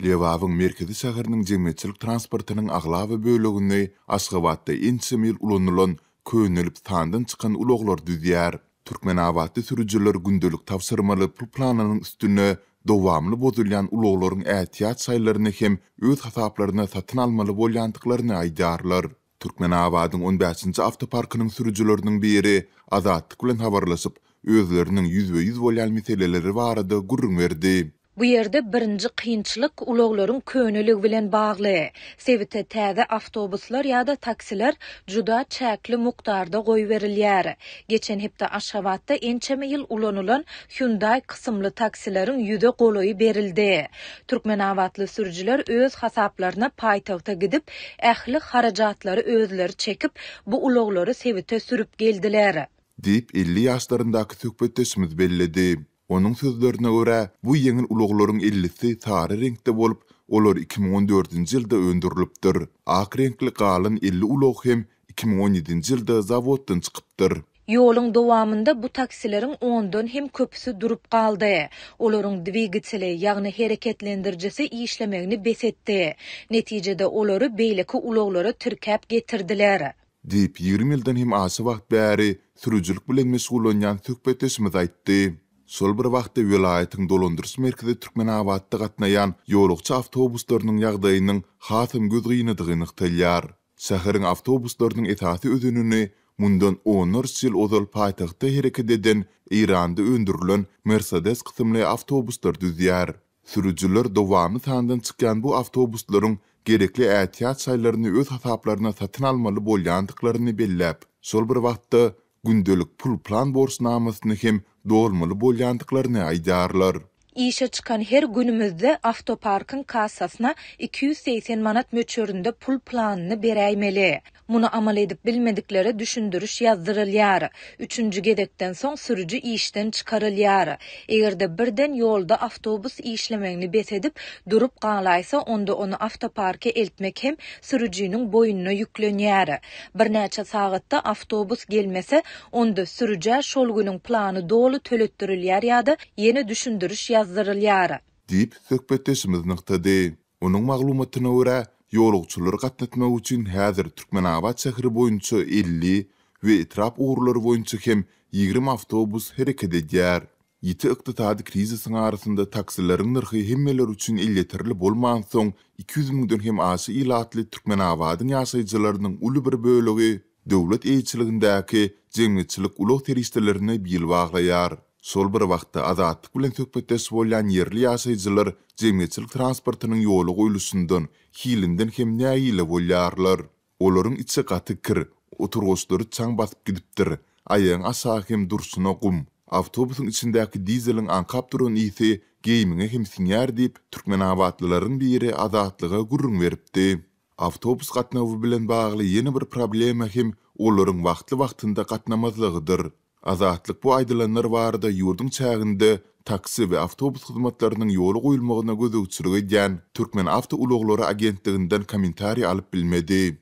Lebabyň merkezi şäheriniň jemgyýetçilik transportynyň aglaba bölegini Aşgabatda ençeme ýyl ulanylan, könelip sandan çykan ulaglar düzýär. Türkmenabatly sürüjiler gündelik tabşyrmaly pul planynyň üstüne dowamly bozulýan ulaglaryň ätiýaç şaýlaryny hem öz hasaplaryna satyn almaly bolýandyklaryny aýdýarlar. Türkmenabadyň on bäşinji awtoparkynyň sürüjileriniň biri Azatlyk bilen habarlaşyp, özleriniň ýüzbe-ýüz bolýan meseleleri barada gürrüň berdi. Bu ýerde birinji kynçylyk ulaglaryň köneligi bilen bagly. Sebite täze awtobuslar ýa-da taksiler juda çäkli mukdarda goýberilýär. Geçen hepde Aşgabatda ençeme ýyl ulanylan Hyundai kysymly taksileriň ýüze golaýy berildi. Türkmenabatly sürüjiler öz hasaplaryna paýtagta gidip, ähli harajatlary özleri çekip, bu ulaglary sebite sürüp geldiler. Diýip, 50 ýaşlaryndaky söhbetdeşimiz belledi. Onuň sözlerine görä, bu ýeňil ulaglaryň ellisi sary reňkde bolup, olar 2014-nji ýylda öndürilipdir. Ak reňkli galan 50 ulag hem 2017-nji ýylda zawoddan çykypdyr. Ýoluň dowamynda bu taksileriň ondan hem köpüsi durup galdy. Olaryň dwigateli, ýagny hereketlendirijisi işlemegini bes etdi. Netijede olary beýleki ulaglara tirkäp getirdiler. Diýip, 20 ýyldan hem aşa wagt bäri sürüjilik bilen meşgullanýan söhbetdeşimiz aýtdy. Şol bir wagtda welaýatyň dolandyryş merkezi Türkmenabatda gatnaýan ýolagçy awtobuslarynyň ýagdaýynyň hasam gözgynydygy nygtalýar. Şäheriň awtobuslarynyň esasy özenini mundan onlarça ýyl ozal paýtagtda hereket eden Eýranda öndürilen Mersedes kysymly awtobuslar düzýär. Sürüjiler dowamly sandan çykýan bu awtobuslaryň gerekli ätiýaç şaýlaryny öz hasaplaryna satyn almaly bolýandyklaryny belläp, şol bir wagtda gündelik pul plan borçnamasyny hem dolmaly bolýandyklaryny aýdýarlar. Işe çykan her günümizde awtoparkyň kassasyna 280 manat möçberinde pul planyny beräýmeli. Muny amal edip bilmediklere düşündiriş ýazdyrylýar. Üçünji gezekden soň sürüji işden çykarylýar. Eger-de birden ýolda awtobus işlemegini bes edip, durup galaýsa, onda ony awtoparka eltmek hem sürüjiniň boýnuna ýüklenýär. Birnäçe sagatda awtobus gelmese, onda sürüjä şol günüň plany doly töletdirilýär ýa-da ýene düşündiriş ýazdyrylýar. Diýip, söhbetdeşimiz nygtady. Onuň maglumatyna görä, ýolagçylary gatnatmak üçin häzir Türkmenabat şäheri boýunça 50 we etrap ugurlary boýunça hem 20 awtobus hereket edýär. Ýiti ykdysady krizisiň arasynda taksileriň nyrhy hemmeler üçin elýeterli bolmansoň, 200 müňden hem aşa ilatly Türkmenabadyň ýaşaýjylarynyň uly bir bölegi döwlet eýeçiligindäki jemgyýetçilik ulag serişdelerine bil baglaýar. Şol bir wagtda, Azatlyk bilen söhbetdeş bolýan ýerli ýaşaýjylar jemgyýetçilik transportynyň ýola goýluşyndan, hilinden hem nägile bolýarlar. Olaryň içi gaty kir, oturgyçlary çaň basyp gidipdir, aýagyň aşagy hem durşuna gum. Awtobusyň içindäki dizeliň aňkap duran ysy geýimiňe hem siňýär diýip, türkmenabatlylaryň biri Azatlyga gürrüň beripdi. Awtobus gatnawy bilen bagly ýene bir problema hem olaryň wagtly-wagtynda gatnamazlygydyr. Azatlyk bu aýdylanlar barada ýurduň çäginde taksi we awtobus hyzmatlarynyň ýola goýulmagyna gözegçilik edýän Türkmenawtoulaglary agentliginden kommentariý alyp bilmedi.